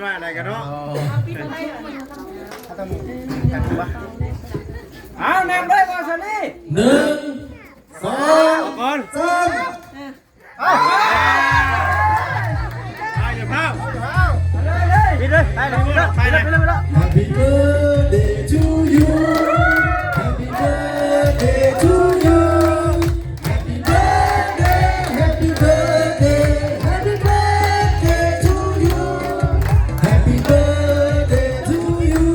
ວ່າໄດ້ກັນເນາະ. ເອົາ ນຳເລີຍ ບ່າວຊາລີ. ໜຶ່ງ ສອງ ກ່ອນ ສາມ. ເອົາ ໄປເລີຍ ໄປເລີຍ ໄປເລີຍ ໄປເລີຍ ໄປເລີຍ. Happy birthday to you. Happy birthday to you. Happy birthday, happy birthday, happy birthday to you. Happy birthday to you.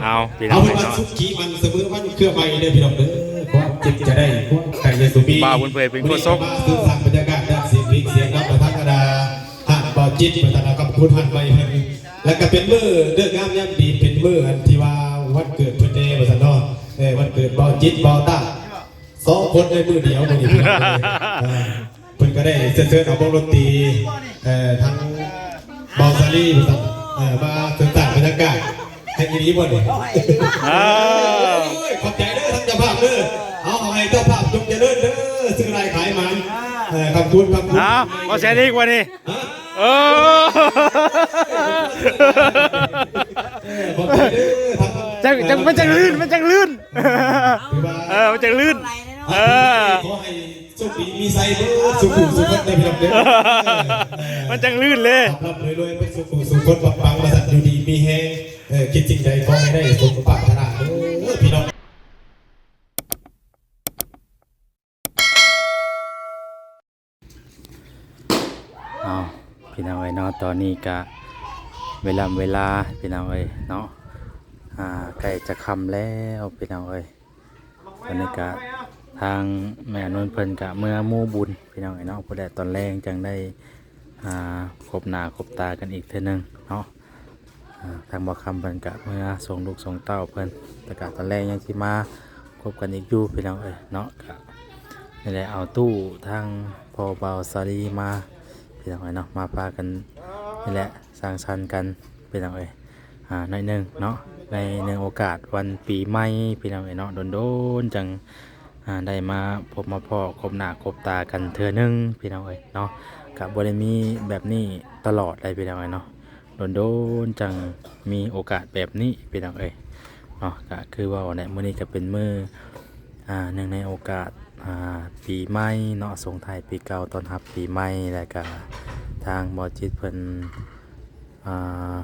ເອົາ ພີ່ນ້ອງເນາະ ເອົາ ເປັນວັນສຸກຄີມັນສະເໝີວັນເຄືອໄມ້ເດີພີ່ນ້ອງເດີ. ຄວາມເຈັບຈະໄດ້ ຄວາມໄຄຈະສຸມີ. ບ່າວບຸນເຜີຍເປັນໂຄສົກ ມາສືບສ້າງບັນຍາກາດດ້ານສຽງເພງສຽງນຳປະທານຄະນະ ຮ້ານບ່າວຈິດ ປະທານຄຳຄຸນຮ້ານໃໝ່ເພິ່ນ ແລ້ວກໍເປັນມື້ເລີກງາມຍາມດີ ເປັນມື້ອັນທີ່ວ່າວັນເກີດເພິ່ນແດ່ວ່າຊັ້ນເນາະ. ເອີ ວັນເກີດບ່າວຈິດ ບ່າວຕາ ສອງຄົນໃນມື້ດຽວມື້ນີ້ພີ່ນ້ອງເອີຍ. ເພິ່ນກໍໄດ້ເຊີນເຊີນເອົາວົງດົນຕີ ເອີ ທັງບ່າວສາລີ ເອີ ມາເສີມສ້າງບັນຍາກາດໃຫ້ອີ່ຫຼີບໍ່ນີ້? ເອີ ໂອ້ຍ ຂອບໃຈເດີທາງເຈົ້າພາບເດີ. ເອົາ ຂໍໃຫ້ເຈົ້າພາບຈົ່ງຈະເລີນເດີ ຊື້ຫຼາຍຂາຍໝານ ເອີ ຄຳຄູນ ຄຳຄູນ. ເອົາ ບໍ່ແຊນອີກວ່ານີ້. ຮະ? ເອີ ເອີ ຂອບໃຈເດີ. ຈັ່ງ ຈັ່ງ ມັນຈັ່ງລື່ນ ມັນຈັ່ງລື່ນ. ເອີ ມັນຈັ່ງລື່ນ. ເອີ ຂໍໃຫ້ໂຊກດີມີໄຊເບີດສູ່ຜູ້ສູ່ຄົນເດີພີ່ນ້ອງເດີ. ມັນຈັ່ງລື່ນເລີຍ ລ່ຳໆລວຍໆ ເບິດສູ່ຜູ້ສູ່ຄົນ ປັງໆ ວ່າຊັ້ນ ຢູ່ດີມີແຮງ. ເອີ ຄິດສິ່ງໃດຂໍໃຫ້ໄດ້ສົມປາດຖະໜາເດີພີ່ນ້ອງ. ເອົາ ພີ່ນ້ອງເອີຍເນາະ ຕອນນີ້ກະເວລາ ເວລາພີ່ນ້ອງເອີຍເນາະ ອ່າ ໃກ້ຈະຄ່ຳແລ້ວພີ່ນ້ອງເອີຍ. ຕອນນີ້ກະທາງແມ່ອານົນເພິ່ນກະເມືອໝູ່ບຸນພີ່ນ້ອງເອີຍເນາະ. ພຸ້ນແຫຼະ ຕອນແລງຈັ່ງໄດ້ ອ່າ ພົບໜ້າພົບຕາກັນອີກເທື່ອໜຶ່ງເນາະ. ອ່າ ທາງບ່າວຄຳເພິ່ນກະເມືອສົ່ງລູກສົ່ງເຕົ້າເພິ່ນ ແຕ່ກະຕອນແລງຍັງຊິມາພົບກັນອີກຢູ່ພີ່ນ້ອງເອີຍເນາະ. ກະນີ້ແຫຼະ ເອົາຕູ້ທາງພໍ່ບ່າວສາລີມາພີ່ນ້ອງເອີຍເນາະ ມາພາກັນນີ້ແຫຼະ ສັງສັນກັນພີ່ນ້ອງເອີຍ ອ່າ ໜ້ອຍໜຶ່ງເນາະ ໃນເນື່ອງໂອກາດວັນປີໃໝ່ພີ່ນ້ອງເອີຍເນາະ. ດົນໆຈັ່ງ ອ່າ ໄດ້ມາພົບມາພໍ້ ພົບໜ້າພົບຕາກັນເທື່ອໜຶ່ງພີ່ນ້ອງເອີຍເນາະ. ກະບໍ່ໄດ້ມີແບບນີ້ຕະຫຼອດເລີຍພີ່ນ້ອງເອີຍເນາະ ດົນໆຈັ່ງມີໂອກາດແບບນີ້ພີ່ນ້ອງເອີຍເນາະ. ກະຄືເວົ້າແຫຼະ ມື້ນີ້ກະເປັນມື້ ອ່າ ເນື່ອງໃນໂອກາດ ອ່າ ປີໃໝ່ເນາະ ສົ່ງທ້າຍປີເກົ່າຕ້ອນຮັບປີໃໝ່ ແລ້ວກະທາງບ່າວຈິດເພິ່ນ ອ່າ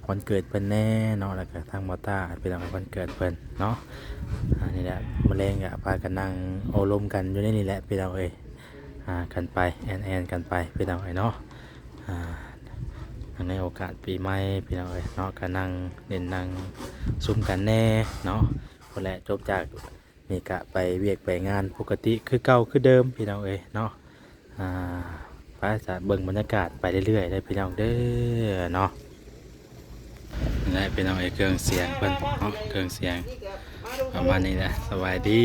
ວັນເກີດເພິ່ນແດ່ເນາະ ແລ້ວກະທາງບ່າວຕ້າເປັນວັນເກີດເພິ່ນເນາະ. ອ່າ ນີ້ແຫຼະ ມື້ແລງກະພາກັນນັ່ງໂອ້ລົມກັນຢູ່ໃນນີ້ແຫຼະພີ່ນ້ອງເອີຍ ອ່າ ກັນໄປ ແອນໆກັນໄປພີ່ນ້ອງເອີຍເນາະ. ອ່າ ໃນໂອກາດປີໃໝ່ພີ່ນ້ອງເອີຍເນາະ ກະນັ່ງຫຼິ້ນນັ່ງຊຸມກັນແດ່ເນາະ. ພຸ້ນແຫຼະ ຈົບຈາກ ນີ້ກະໄປວຽກໄປງານປົກກະຕິຄືເກົ່າຄືເດີມພີ່ນ້ອງເອີຍເນາະ. ອ່າ ໄປ ຈະເບິ່ງບັນຍາກາດໄປເລື້ອຍໆເດີພີ່ນ້ອງເດີເນາະ. ນີ້ແຫຼະພີ່ນ້ອງເອີຍ ເຄື່ອງສຽງເພິ່ນເນາະ ເຄື່ອງສຽງປະມານນີ້ແຫຼະ. ສະບາຍດີ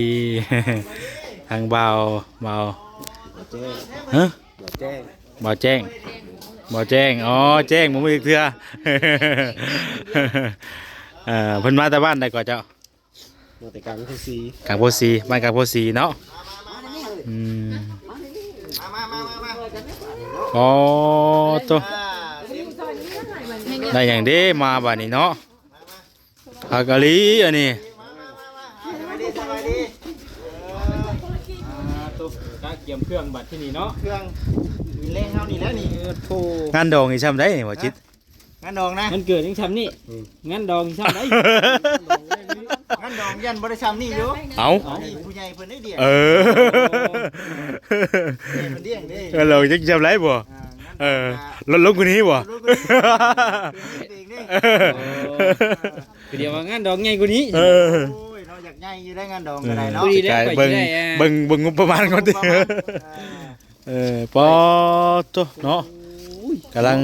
ທາງບ່າວ ບ່າວ ຮະ? ບ່າວແຈ້ງ ບ່າວແຈ້ງ ອໍ ແຈ້ງ ບໍ່ມີຈັກເທື່ອ. ເອີ ເພິ່ນມາແຕ່ບ້ານໃດເກາະເຈົ້າ? ມາແຕ່ກາງໂພສີ ກາງໂພສີ ບ້ານກາງໂພສີເນາະ. ອືມ ອໍ ໂຕ ໄດ້ຫຍັງເດ້ມາບາດນີ້ເນາະ. ຜັກກະຫຼີອັນນີ້ ສະບາຍດີ ສະບາຍດີ. ອ່າ ໂຕ ກະກຽມເຄື່ອງບັດທີນີ້ເນາະ ເຄື່ອງກິນແລງເຮົານີ້ແຫຼະນີ້. ໂອ້ໂຫ ງານດອງນີ້ຊ່ຳໃດນີ້ ບໍ່ຈິດ? ງານດອງນະ ມັນເກີດຍັງຊ່ຳນີ້ ອືມ ງານດອງຊ່ຳໃດ? ງານດອງຢ້ານບໍ່ໄດ້ຊ່ຳນີ້ຢູ່. ເອົ້າ ອັນນີ້ຜູ້ໃຫຍ່ເພິ່ນໄດ້ດຽວ. ເອີ ເອີ ເພິ່ນດຽງເດ້ ງານດອງຈັກຊ່ຳໃດບໍ່? ອ່າ ເອີ ລົດລົງກວ່ານີ້ບໍ່? ລົດລົງກວ່ານີ້ ໂອ້ ຄືດຽວວ່າງານດອງໃຫຍ່ກວ່ານີ້. ເອີ ໂອ້ຍເນາະ ຢາກໃຫຍ່ຢູ່ໄດ້ງານດອງກໍໄດ້ເນາະ. ເອີ ຊິໄດ້ ເບິ່ງ ເບິ່ງ ເບິ່ງງົບປະມານກ່ອນຕິ. ອ່າ ເອີ ປາດໂທ້ເນາະ ໂອ້ຍ ກຳລັງ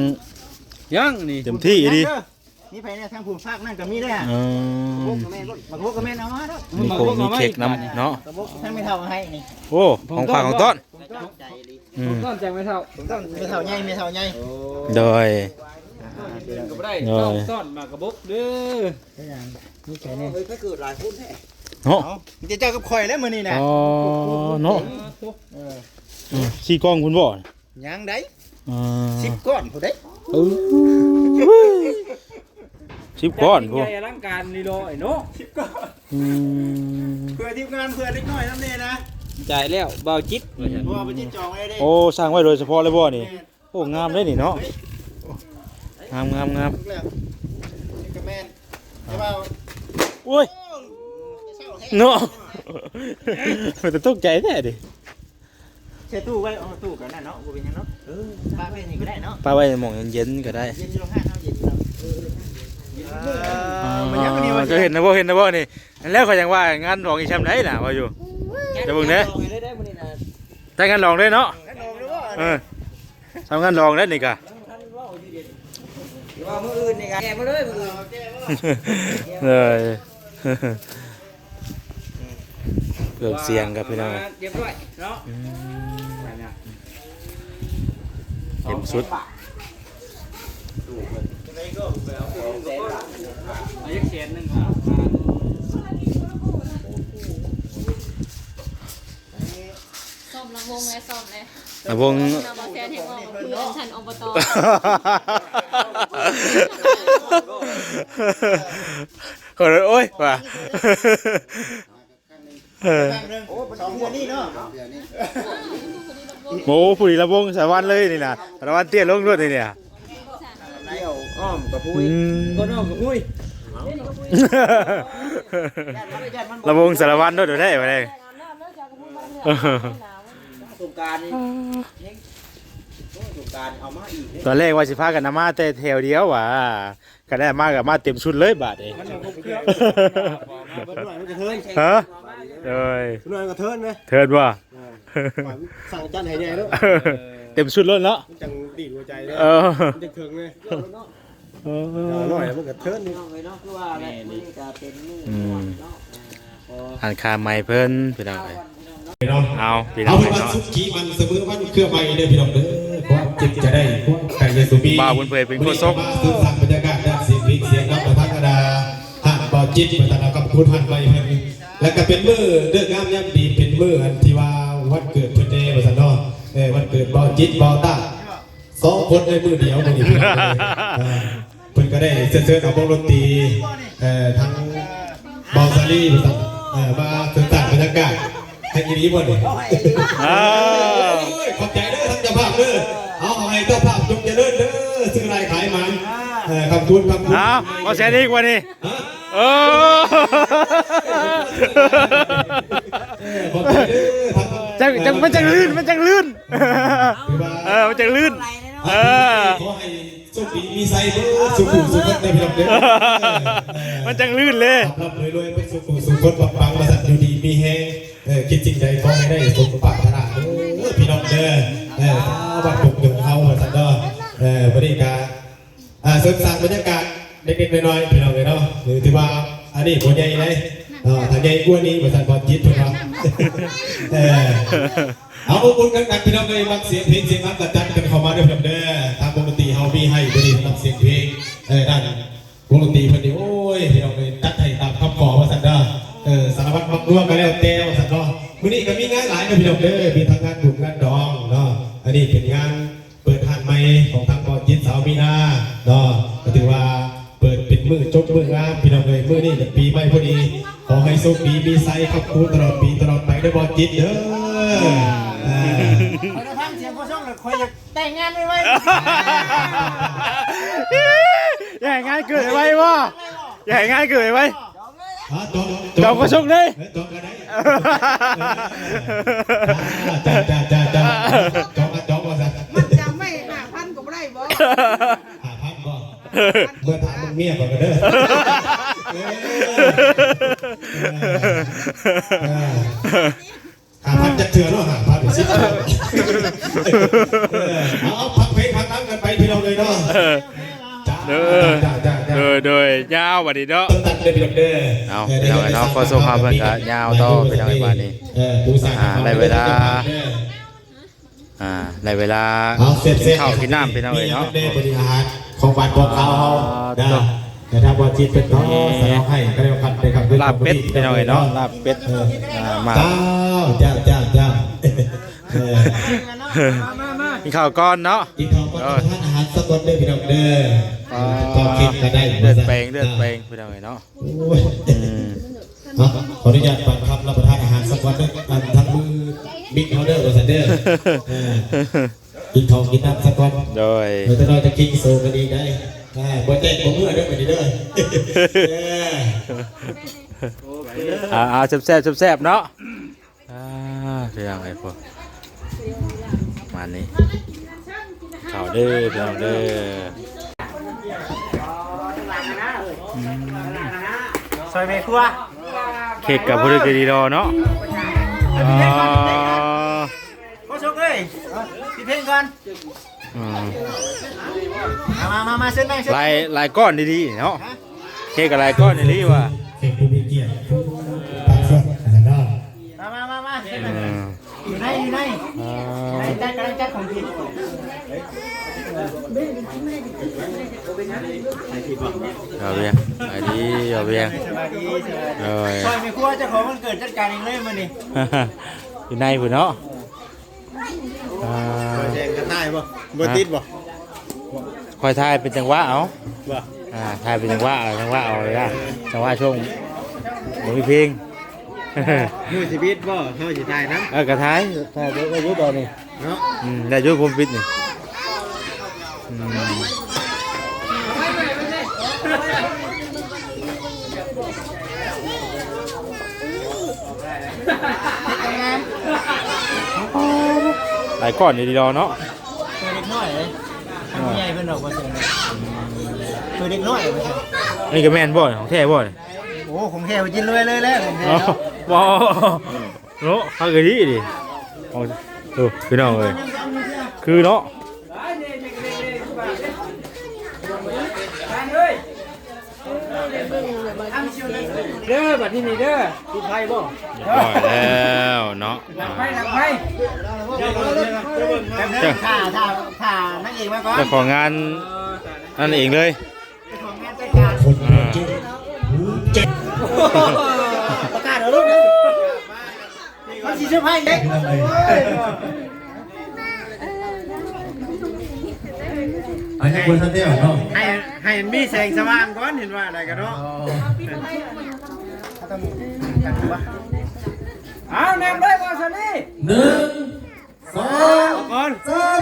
ຍັງນີ້ ເຕັມທີ່ອີ່ຫຼີ. ມີໃຜແດ່ທາງຜູ້ຝາກນັ້ນກໍມີເດ້. ເອີ ບັກໂຮກກໍແມ່ນ ເອົາມາເດີ. ມີໂຄງມີເຄັກນຳເນາະ ບັກໂຮກທາງແມ່ເຖົ້າໃຫ້ນີ້. ໂອ້ ຂອງຝາກຂອງຕ້ອນ ຂອງຕ້ອນ ຂອງຕ້ອນຈາກແມ່ເຖົ້າ ຂອງຕ້ອນແມ່ເຖົ້າໃຫຍ່ ແມ່ເຖົ້າໃຫຍ່. ໂດຍ ອ່າ ເປັນຫຍັງກໍບໍ່ໄດ້ ໂດຍ ຕ້ອນໝາກກະບົກເດີ. ເປັນຫຍັງ ມີໃຜແດ່? ເອີຍ ໃຜເກີດຫຼາຍຄົນແທ້ເນາະ. ເອົ້າ ມີແຕ່ເຈົ້າກັບຂ້ອຍແຫຼະມື້ນີ້ນະ. ອໍ ເນາະ ເອີ ອືມ ສີ່ກ່ອງພຸ້ນບໍ່? ຍັງໃດ໋ ອ່າ ສິບກ້ອນພຸ້ນໃດ໋. ເອີ ສິບກ້ອນພຸ້ນ ຈັດຍິ່ງໃຫຍ່ອະລັງການນີ້ເນາະ ສິບກ້ອນ ອືມ ເພື່ອທີມງານ ເພື່ອເດັກນ້ອຍນຳແດ່ນະ ຈ່າຍແລ້ວ ບ່າວຈິດ ອືມ ເພາະວ່າບໍ່ຈິດຈອງໄວ້ເດ້ ໂອ້ ສ້າງໄວ້ໂດຍສະເພາະເລີຍບໍ່ນີ້? ແມ່ນ ໂອ້ ງາມເດ້ນີ້ເນາະ ເຮີ້ຍ ງາມໆໆ ແລ້ວ ນີ້ກໍແມ່ນ ແຕ່ວ່າ ໂອ້ຍ ໂອ້ ເນາະ ເປັນຕາຕົກໃຈແທ້ເດ. ໃສ່ຕູ້ໄວ້ ເອົາຕູ້ກັນນັ້ນເນາະ ບໍ່ເປັນຫຍັງເນາະ ເອີ ປະໄວ້ນີ້ກໍໄດ້ເນາະ ປະໄວ້ໝ່ອງເຢັນໆກໍໄດ້ ເຢັນຢູ່ໂຮງງານເຮົາ ເຢັນຢູ່ເນາະ ເອີ ເອີ ເອີ ເອີ ເຈົ້າເຫັນນະບໍ່ ເຫັນນະບໍ່ນີ້ ນັ້ນແຫຼະ ຂ້ອຍຍັງວ່າງານຫຼວງອີ່ຊ່ຳໃດນະ ວ່າຢູ່ ຈະເບິ່ງເດີ ງານຫຼວງເລີຍໄດ້ມື້ນີ້ນະ ແຕ່ງານຫຼວງເດ້ເນາະ ງານຫຼວງເດ້ບໍ່ ເອີ ທຳງານຫຼວງເດ້ນີ້ກະ ວ່າມື້ອື່ນນີ້ກະແກ່ມາເລີຍ ມື້ອື່ນ ເອີ ເຄື່ອງສຽງກັບພີ່ນ້ອງ ຮຽບຮ້ອຍເນາະ ອືມ ເຕັມຊຸດ ເອົາຈັກແສນໜຶ່ງ ສ້ອມລຳວົງແລະ ສ້ອມແລະ ລຳວົງ ນຳມາແຊນໃຫ້ອອກ ຄືອັນຊັ້ນ ອບຕ ໂອ້ຍ ວ່າ ເອີ ໂອ້ ຜູ້ດີລຳວົງສາລະວັນເລີຍນີ້ນະ ສາລະວັນເຕ້ຍລົງໂລດນີ້ນະ ດຽວອ້ອມກະພຸ້ຍ ອືມ ກໍນ້ອງກະພຸ້ຍ ລຳວົງສາລະວັນໂລດ ແທ້ໆ ວ່າໄດ້ ສົງການນີ້ ສົງການເອົາມາອີກເດ້ ຕອນແລກວ່າຊິພາກັນເອົາມາແຕ່ແຖວດຽວຫວາ ຄັນໄດ້ມາກໍມາເຕັມຊຸດເລີຍບາດນີ້ ມັນບໍ່ຄົບເຄື່ອງ ເບິດໜ້ອຍມັນກະເທີນ ຮະ ໂດຍ ເບິດໜ້ອຍມັນກະເທີນເດ້ ເທີນບໍ່ ເອີ ສັ່ງຈັດໃຫ້ໃຫຍ່ໂລດ ເຕັມຊຸດໂລດເນາະ ມັນຈັ່ງດີດຫົວໃຈເດ້ ເອີ ມັນຈັ່ງເຖິງເດ້ ເອີ ເອົາໜ້ອຍມັນກະເທີນນີ້ ພີ່ນ້ອງເອີຍເນາະ ຄືວ່າແຫຼະ ມື້ນີ້ກະເປັນມື້ ອືມ ມ່ວນເນາະ ອ່າ ຮ້ານຄ້າໃໝ່ເພິ່ນ ພີ່ນ້ອງເອີຍ ເນາະ ເອົາ ພີ່ນ້ອງເນາະ ເອົາເພິ່ນວ່າສຸຂີມັນສະເໝີວັນເຄືອໄມ້ເດີພີ່ນ້ອງເດີ ຄວາມຈິດຈະໄດ້ ຄວາມກາຍະສຸປີ ບ່າວບຸນເຜີຍເປັນໂຄສົກ ມາສືບສ້າງບັນຍາກາດດ້ານສຽງເພງສຽງນຳ ປະທານຄະນະ ຮ້ານບ່າວຈິດ ປະທານຄຳຄູນ ຮ້ານໃໝ່ເພິ່ນ ແລ້ວກະເປັນມື້ເລີກງາມຍາມດີ ເປັນມື້ອັນທີ່ວ່າວັນເກີດເພິ່ນເດ້ວ່າຊັ້ນເນາະ ເອີ ວັນເກີດບ່າວຈິດ ບ່າວຕາ ສອງຄົນໃນມື້ດຽວມື້ນີ້ພີ່ນ້ອງເອີຍ ເອີ ເພິ່ນກໍໄດ້ເຊີນເຊີນເອົາວົງດົນຕີ ເອີ ທັງບ່າວສາລີ ເອີ ມາເສີມສ້າງບັນຍາກາດໃຫ້ອີ່ຫຼີບໍ່ນີ້ ອ່າ ໂອ້ຍ ຂອບໃຈເດີທາງເຈົ້າພາບເດີ ເອົາ ຂໍໃຫ້ເຈົ້າພາບຈົ່ງຈະເລີນເດີ ຊື້ຫຼາຍຂາຍໝານ ເອີ ຄຳຄູນ ຄຳຄູນ ອ້າວ ບໍ່ແຊນອີກວ່ານີ້ ຮະ ເອີ ເອີ ຂອບໃຈເດີ ຈັ່ງ ຈັ່ງ ມັນຈັ່ງລື່ນ ມັນຈັ່ງລື່ນ ເອີ ມັນຈັ່ງລື່ນ ເອີ ຂໍໃຫ້ ໂຊກດີມີໄຊເບິດສູ່ຜູ້ສູ່ຄົນເດີພີ່ນ້ອງເດີ ມັນຈັ່ງລື່ນເລີຍ ລ່ຳໆລວຍໆເບິດສູ່ຜູ້ສູ່ຄົນ ປັງໆວ່າຊັ້ນ ຢູ່ດີມີແຮງ ເອີ ຄິດສິ່ງໃດຂໍໃຫ້ໄດ້ສົມປາດຖະໜາເດີພີ່ນ້ອງເດີ ເອີ ຊາວບ້ານກົກເດີງເຮົາວ່າຊັ້ນເນາະ ເອີ ມື້ນີ້ກະ ອ່າ ເສີມສ້າງບັນຍາກາດເລັກໆນ້ອຍໆພີ່ນ້ອງເອີຍເນາະ ຖືວ່າອັນນີ້ບໍ່ໃຫຍ່ເດ້ ເອີ ຖ້າໃຫຍ່ກວ່ານີ້ວ່າຊັ້ນ ບ່າວຈິດເພິ່ນວ່າ ເອີ ເອົາ ອົບອຸ່ນກັນຄັກພີ່ນ້ອງເອີຍ ມັກສຽງເພງສຽງລຳກະຈັດກັນເຂົ້າມາເດີພີ່ນ້ອງເດີ ທາງວົງດົນຕີເຮົາມີໃຫ້ມື້ນີ້ສຳລັບສຽງເພງ ເອີ ດ້ານວົງດົນຕີເພິ່ນນີ້ ໂອ້ຍ ພີ່ນ້ອງເອີຍ ຈັດໃຫ້ຕາມຄຳຂໍວ່າຊັ້ນເດີ ເອີ ສາລະວັນມັກດ້ວງກະແລ້ວແຕ່ວ່າຊັ້ນເນາະ ມື້ນີ້ກະມີງານຫຼາຍເດີພີ່ນ້ອງເດີ ມີທັງງານບຸນງານດອງເນາະ ອັນນີ້ເປັນງານເປີດຮ້ານໃໝ່ຂອງທາງບ່າວຈິດ ສາວມີນາເນາະ ກະຖືວ່າ ເປີດເປັນມື້ຈົບມື້ງາມພີ່ນ້ອງເອີຍ ມື້ນີ້ກະປີໃໝ່ພໍດີ ຂໍໃຫ້ໂຊກດີມີໄຊຄ້ຳຄູນຕະຫຼອດປີຕະຫຼອດໄປເດີບ່າວຈິດເດີ ເອີ ຂ້ອຍໄດ້ຟັງສຽງໂຄສົກແລ້ວ ຂ້ອຍຢາກແຕ່ງງານໄວໆ ຢາກໃຫ້ງານເກີດໄວໆບໍ່ ຢາກໃຫ້ງານເກີດໄວໆ ຮະ ຈອງ ຈອງໂຄສົກເລີຍ ເອີ ຈອງກະໄດ້ ເອີ ຈ້າ ຈ້າ ຈ້າ ຈອງ ຈອງວ່າຊັ້ນ ມັດຈຳໄວ້ຫ້າພັນກໍບໍ່ໄດ້ບໍ່? ຫ້າພັນບໍ່? ເມື່ອຖາມເບິ່ງເມຍກ່ອນກໍເດີ ເອີ ເອີ ເອີ ຫ້າພັນຈັກເທື່ອເນາະ ຫ້າພັນ ສິບເທື່ອ ເອີ ເອົາ ເອົາ ພັກເພງພັກລຳກັນໄປພີ່ນ້ອງເອີຍເນາະ ເອີ ຈ້າ ໂດຍ ໂດຍ ໂດຍ ຍາວບັດນີ້ເນາະ ເອີ ພີ່ນ້ອງເອີຍເນາະ ຂໍໂຊກເຮົາເພິ່ນກະຍາວຕໍ່ພີ່ນ້ອງເອີຍບາດນີ້ ເອີ ຜູ້ສ້າງ ອ່າ ໄດ້ເວລາ ອ່າ ໄດ້ເວລາ ເອົາ ກິນເຂົ້າກິນນ້ຳພີ່ນ້ອງເອີຍເນາະ ແດ່ ມື້ນີ້ອາຫານຂອງຫວານຂອງຄາວເຮົາ ອ່າ ນະ ແຕ່ຖ້າບໍ່ຈິດເປັນເນາະ ສະເນາະໃຫ້ກໍແລ້ວກັນເດີຄັບ ລາບເປັດພີ່ນ້ອງເອີຍເນາະ ລາບເປັດ ເອີ ອ່າ ມາ ເຈົ້າ ເຈົ້າ ເຈົ້າ ເຈົ້າ ເອີ ກິນເຂົ້າກ່ອນເນາະ ກິນເຂົ້າກ່ອນ ເອີ ທານອາຫານສາກ່ອນເດີພີ່ນ້ອງເດີ ຕໍ່ເຄັກກໍໄດ້ ເລືອດແປງ ເລືອດແປງ ພີ່ນ້ອງເອີຍເນາະ. ໂອ້ຍ ອືມ ເນາະ ຂໍອະນຸຍາດບັງຄັບຮັບປະທານອາຫານສາກົນເດີ ອັນທັງມືມິກເຮົາເດີ ວ່າຊັ້ນເດີ. ເອີ ກິນເຂົ້າກິນນ້ຳສາກ່ອນ ໂດຍ ແລ້ວຈັກໜ່ອຍຈະກິນໂຊກັນອີກໄດ໋. ອ່າ ບໍ່ແຕກບໍ່ເມື່ອເດີ ບັດນີ້ເດີ. ເອີ ອ່າ ອ່າ ແຊບໆ ແຊບໆ ເນາະ. ອ່າ ພີ່ນ້ອງເອີຍ ພຸ້ນ ປະມານນີ້ ເຂົ້າເດີ ພີ່ນ້ອງເດີ. ອືມ ຊ່ອຍແມ່ຄົວ ເຄັກກໍບໍ່ໄດ້ດີດອກເນາະ. ອ່າ ໂຄຊົກເອີຍ ປິດເພງກ່ອນ. ອືມ ມາ ມາ ມາ ມາ ເຊີນ ເຊີນ ຫຼາຍ ຫຼາຍກ້ອນດີໆ ເນາະ. ຮະ ເຄັກກໍຫຼາຍກ້ອນອີ່ຫຼີວ່າ ແຂກຜູ້ມີກຽດ ຜູ້ປາກສວຍ ວ່າຊັ້ນເນາະ. ມາ ມາ ມາ ມາ ເຊີນ ອືມ ຢູ່ໃນ ຢູ່ໃນ ອ່າ ໃນຈັດ ກຳລັງຈັດຂອງກິນ. ເອົາວຽງ ສະບາຍດີ ເອົາວຽງ ສະບາຍດີ ສະບາຍດີ ໂດຍ ຊ່ອຍແມ່ຄົວເຈົ້າຂອງວັນເກີດຈັດການເອງເລີຍມື້ນີ້ ຢູ່ໃນພຸ້ນເນາະ. ອ່າ ຂ້ອຍແຊງກັນຖ່າຍບໍ່? ບໍ່ຕິດບໍ່? ຂ້ອຍຖ່າຍເປັນຈັງຫວະເອົາ ບໍ່ ອ່າ ຖ່າຍເປັນຈັງຫວະເອົາ ຈັງຫວະເອົາເລີຍນະ ຈັງຫວະຊ່ວງບໍ່ມີເພງ. ມື້ຊິປິດບໍ່? ເຮົາຊິຖ່າຍນຳ ເອີ ກໍຖ່າຍ ຖ່າຍໄດ້ຢູ່ຕອນນີ້ເນາະ. ອືມ ໄດ້ຢູ່ ຜົມປິດນີ້. ອືມ ຫຼາຍກ້ອນຢູ່ດີດອກເນາະ. ເພື່ອເດັກນ້ອຍເດ້ ເອີ ຜູ້ໃຫຍ່ເພິ່ນດອກວ່າຊັ້ນ ເພື່ອເດັກນ້ອຍວ່າຊັ້ນ. ອັນນີ້ກໍແມ່ນບໍ່? ຂອງແທ້ບໍ່ນີ້? ໂອ້ ຂອງແທ້ ກິນລວຍເລີຍແຫຼະ ຂອງແທ້ເນາະ. ບໍ່ ເນາະ ຄັກອີ່ຫຼີນີ້. ໂອ້ ພີ່ນ້ອງເອີຍ ຄືເນາະ. ເດີ ບັດນີ້ນີ້ເດີ ປິດໄຟບໍ່? ຮຽບຮ້ອຍແລ້ວເນາະ. ຫຼັງໄຟ ຫຼັງໄຟ ຖ້າ ຖ້າ ຖ້ານາງເອກມາກ່ອນ ເຈົ້າຂອງງານນັ້ນເອງເລີຍ. ເຈົ້າຂອງງານຈັດການ ຄົນເດີ ອ່າ ເຈັບ ເຈັບ ປະກາດເອົາໂລດ. ມັນຊິເຊີໄພຣສ໌ເດ້. ອັນນີ້ບໍ່ທັນແລ້ວເນາະ ໃຫ້ ໃຫ້ມັນມີແສງສະຫວ່າງກ່ອນ ເຫັນວ່າໄດ້ກໍເນາະ. ອໍ ເອົາ ນັບເລີຍ ບໍ່ຊັ້ນນີ້ ໜຶ່ງ ສອງ ກ່ອນ ສາມ.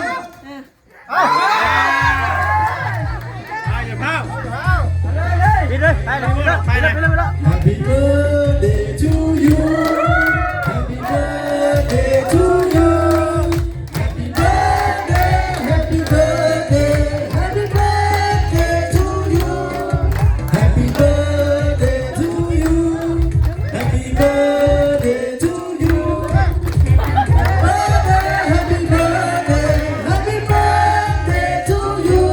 ເອົາ ໄປເລີຍ ໄປເລີຍ ໄປເລີຍ ໄປເລີຍ ໄປເລີຍ Happy birthday to you. Happy birthday to you. Happy birthday, happy birthday, happy birthday to you. Happy birthday to you. Happy birthday to you. Happy birthday, happy birthday, happy birthday to you.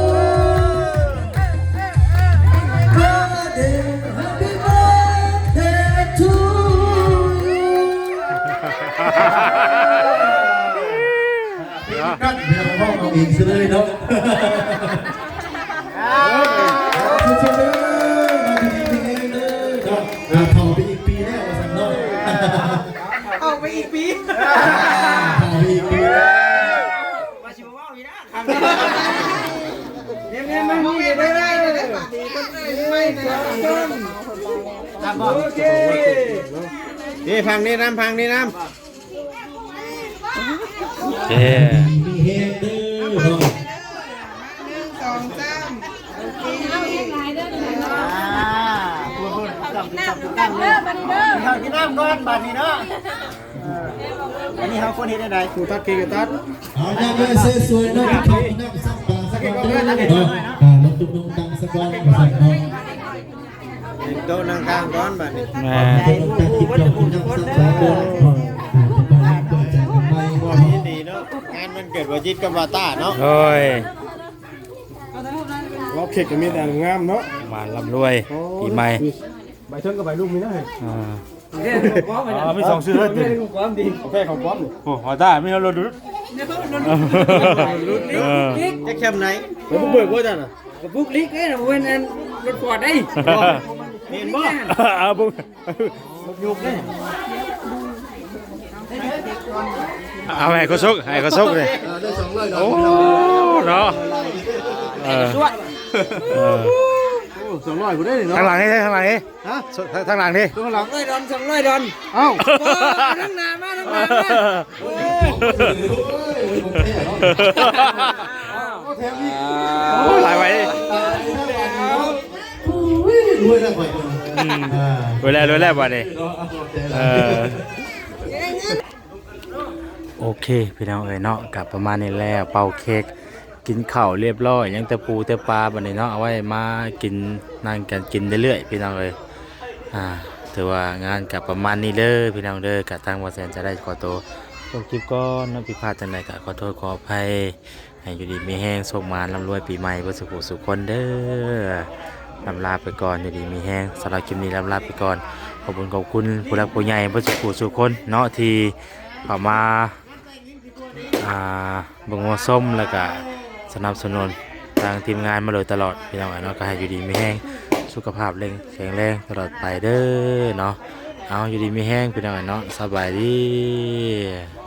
Birthday, happy birthday to you. ເປັນກັນ ເຮົາຮ້ອງເອົາເອງຊະເລີຍເນາະ. ອ່າ ສຸດໆເດີ ມາດີໆເອງເດີເນາະ. ອ່າ ເຖົ້າໄປອີກປີແລ້ວວ່າຊັ້ນເນາະ. ເຖົ້າໄປອີກປີ ເຖົ້າໄປອີກປີແລ້ວ. ວ່າຊິບໍ່ເວົ້າອີກນະ ຄັນນີ້ ແມ່ນໆ ມານີ້ເດີ ໂອເຄ ນີ້ ຟັງນີ້ນຳ ຟັງນີ້ນຳ. ໂອເຄ ດີມີແຮງເດີເນາະ. ໜຶ່ງ ສອງ ສາມ ໂອເຄ ອ່າ ພຸ້ນໆ ຈັບ ຈັບ ຈັບເດີ ມານີ້ເດີ ກິນເຂົ້າກິນນ້ຳກ່ອນບາດນີ້ເນາະ. ເອີ ອັນນີ້ເຮົາຄວນເຮັດແນວໃດ? ຜູ້ຕັດເຄັກກໍຕັດ ເອົາ ນຳເລີຍ ສວຍໆເນາະ ກິນເຂົ້າກິນນ້ຳ ສັກປາສັກໜ່ອຍເດີເນາະ. ອ່າ ລົງຕຸກລົງຕັງສາກ່ອນ ວ່າຊັ້ນເນາະ. ໂຕະນັ່ງກາງກ່ອນບາດນີ້ ແມ່ນ ໂຕະນັ່ງກາງກິນເຂົ້າກິນນ້ຳສັກປາກ່ອນເນາະ. ອ່າ ເປັນການເປີດໃຈກັນໃໝ່ເນາະ. ຍິນດີເນາະ ງານວັນເກີດບໍ່ຈິດກັບວ່າຕ້າເນາະ. ໂອ້ຍ ເວົ້າເຄັກກໍມີແຕ່ງາມເນາະ ມາລ່ຳລວຍ ໂອ້ຍ ປີໃໝ່. ໃບເທິງກັບໃບລຸ່ມນີ້ນະ ອ່າ ເອີ ມີສອງຊື່ເລີຍຕິ ຂອງແທ້ຂອງປອມນີ້. ໂອ້ ວ່າຕ້າມີເຮົາລົດດຸ ເອີ ຈັກແຄມໃດ ໄປບຸກເບີກບໍ່ເຈົ້ານະ? ກະບຸກລິກເດ້ ບໍ່ແມ່ນອັນລົດຟອດເດ້ ເຫັນບໍ່? ອ່າ ບຸກ ຍົກເດ້. ເອົາໃຫ້ເຂົາສົກ ໃຫ້ເຂົາສົກເດ້. ໂອ້ ເນາະ ເອີ. ເອີ ໂອ້ ສອງຮ້ອຍພຸ້ນເດ້ນີ້ເນາະ ທາງຫຼັງນີ້ ທາງຫຼັງນີ້ ຮະ ທາງຫຼັງນີ້ ສອງຮ້ອຍດອນ ສອງຮ້ອຍດອນ ເອົ້າ ບໍ່ ທາງໜ້າມາ ທາງໜ້າມາ ໂອ້ຍ ໂອ້ຍ ຂອງແທ້ເນາະ ໂອ້ ແຖມອີກ ໂອ້ຍ ຫຼາຍໄວ ຕາຍແລ້ວ ໂອ້ຍ ລວຍແລ້ວຂ້ອຍ ອືມ ອ່າ ລວຍແລ້ວ ລວຍແລ້ວບັດນີ້ ເນາະ ຂອງແທ້ຫຼາຍ ເອີ ໂອເຄ ພີ່ນ້ອງເອີຍເນາະ ກໍປະມານນີ້ແຫຼະ ເປົ່າເຄ້ກ ກິນເຂົ້າຮຽບຮ້ອຍ ຍັງແຕ່ປູແຕ່ປາບັດນີ້ເນາະ ເອົາໄວ້ມາກິນ ນັ່ງກັນກິນເລື້ອຍໆ ພີ່ນ້ອງເອີຍ ອ່າ ຖືວ່າງານກໍປະມານນີ້ເດີ ພີ່ນ້ອງເດີ ກໍທາງບ່າວແສນຈະໄດ້ຂໍໂຕຈົບຄລິບກ່ອນເນາະ ຜິດພາດຈັ່ງໃດກໍຂໍໂທດຂໍອະໄພ ໃຫ້ຢູ່ດີມີແຮງ ໂຊກໝານ ລ່ຳລວຍປີໃໝ່ເບິດສູ່ຜູ້ສູ່ຄົນເດີ ລ່ຳລາໄປກ່ອນ ຢູ່ດີມີແຮງ ສຳລັບຄລິບນີ້ລ່ຳລາໄປກ່ອນ ຂອບຄຸນຂອບຄຸນຜູ້ຫຼັກຜູ້ໃຫຍ່ເບິດສູ່ຜູ້ສູ່ຄົນເນາະ ທີ່ເຂົ້າມາ ອ່າ ເບິ່ງມາຊົມ ແລ້ວກະສະໜັບສະໜູນທາງທີມງານມາໂດຍຕະຫຼອດ ພີ່ນ້ອງເອີຍເນາະ ກໍໃຫ້ຢູ່ດີມີແຮງ ສຸຂະພາບແຂງແຮງຕະຫຼອດໄປເດີເນາະ ເອົາ ຢູ່ດີມີແຮງ ພີ່ນ້ອງເອີຍເນາະ ສະບາຍດີ.